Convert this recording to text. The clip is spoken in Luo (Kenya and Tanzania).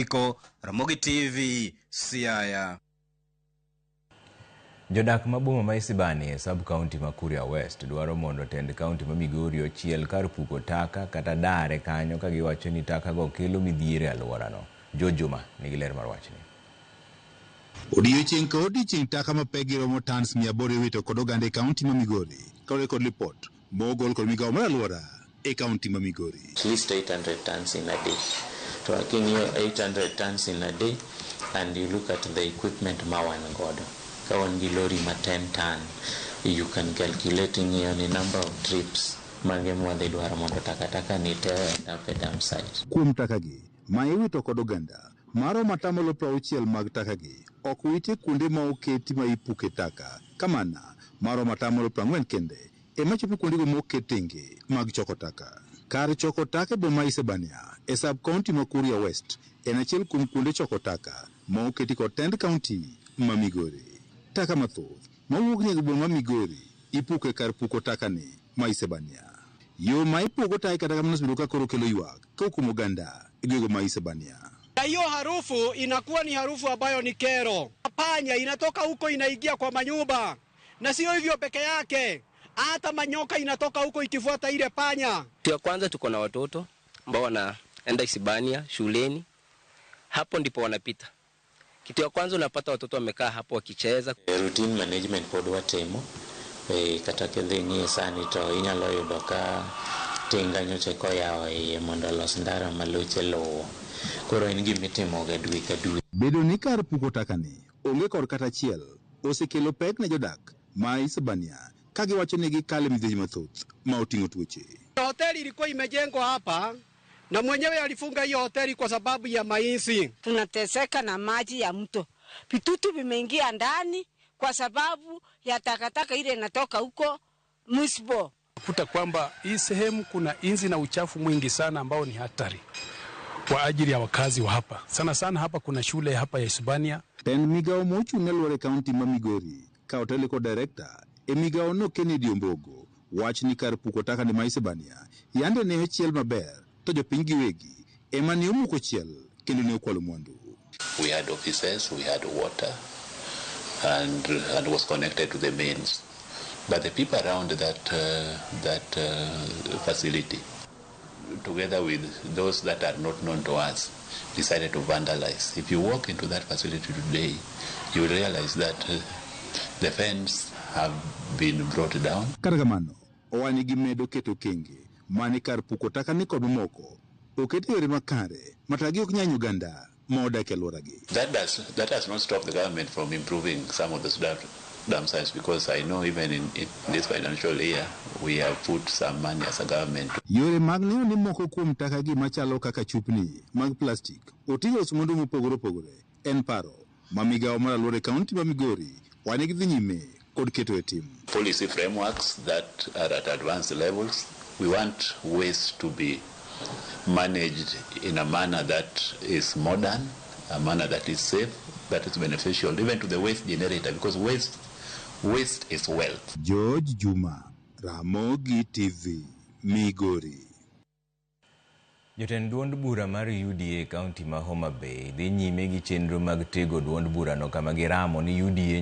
Iko Ramogi TV, Siaya. Jodak ma boma ma Isibani e sub county ma Kuria West dwaro mondo tend kaunti ma Migori ochiel kar puko taka kata dare kanyo ka giwacho ni taka go kelo midhiero e alworano. George Juma nigi ler mar wachni. Odiechieng' ka odiechieng' taka mapekgi romo tons 800 iwito kod oganda e kaunti ma Migori kaluwore kod lipot mogol kod migawo mar alwora e kaunti ma Migori. At least 800 tons in a day. To king'iyo 800 tons in a day and you look at the equipment ma wan godo. Ka wan gi lori ma 10 ton, you can calculate ing'iyo ni number of trips mage mwadhi dwaro mondo takataka ni te end up e dump site. Kuom taka gi ma iwito kod oganda maromo atamalo 60 mag taka gi ok witi kuonde ma oketi ma ipuke taka kamana maromo atamalo 40 kende ema chopo kuondego moket tenge mag choko taka. Kar choko taka e boma Isebania e sub county ma Kuria West en achiel kuom kuonde choko taka ma oketi kod tend kaunti ma Migori. Taka mathoth mawuok nyaka e boma ma Migori ipuko e kar puko taka ni ma Isebania. Yo ma ipuko taka kata kamano osebedo ka koro kelo ywak kowuok kuom oganda e gwenge ma Isebania. Na hiyo harufu inakuwa ni harufu ambayo ni kero. Panya inatoka huko inaingia kwa manyumba, na sio hivyo peke yake, hata manyoka inatoka huko ikifuata ile panya. Kitu ya kwanza tuko na watoto ambao wanaenda Isibania shuleni, hapo ndipo wanapita. Kitu ya kwanza unapata watoto wamekaa hapo wakicheza. Routine management pod watimo kata kidhi ng'iye sani to inyalo yudo ka tinga nyocha koyawo iye mondo olos ndara maluche luwo. Koro en gimitimoga dwe ka dwe. Bedo ni kar puko taka ni onge kod kata achiel osekelo pek ne jodak ma Isebania ka giwacho ni gikale midhiero mathoth ma oting'o tuoche. Hoteli ilikuwa imejengwa hapa na mwenyewe alifunga hiyo hoteli kwa sababu ya mainzi. Tunateseka na maji ya mto, vitutu vimeingia ndani kwa sababu ya takataka ile inatoka huko Musbo. Kuta kwamba hii sehemu kuna inzi na uchafu mwingi sana ambao ni hatari kwa ajili ya wakazi wa hapa. Sana sana hapa kuna shule hapa ya Isebania. Tend migawo mochung' ne alwora e kaunti ma Migori ka otel kod director e migawo no Kennedy Ombogo wach ni kar puko taka ni ma Isebania yande ne ochiel maber to jopiny giwegi ema ne omuko chiel kendo ne okwalo mwandu. We had offices, we had water, and was connected to the mains. But the people around that facility, together with those that are not known to us, decided to vandalize. If you walk into that facility today, you will realize that the fence have been brought down. Kata kamano, owacho ni gimedo keto okenge mane kar puko taka ni kod mamoko oket e yore makare ma taka ok nyany oganda ma odak e alworagi. That has not stopped the government from improving some of the dump sites, because I know even in this financial year we have put some money as a government. Yore mag neno ni moko kuom taka gi machalo kaka chupni mag plastik otigo loso mwandu mopogore opogore en paro ma migawo mar alwora e kaunti ma Migori wane gidhi nyime kod keto e tim. Policy frameworks that are at advanced levels. We want waste to be managed in a manner that is modern, a manner that is safe, that is beneficial even to the waste generator, because waste is wealth. George Juma, Ramogi TV, Migori. Jotend duond bura mar UDA e kaunti ma Homa Bay dhi nyime gi chenro mag tego duond burano kama giramo ni UDA nyaka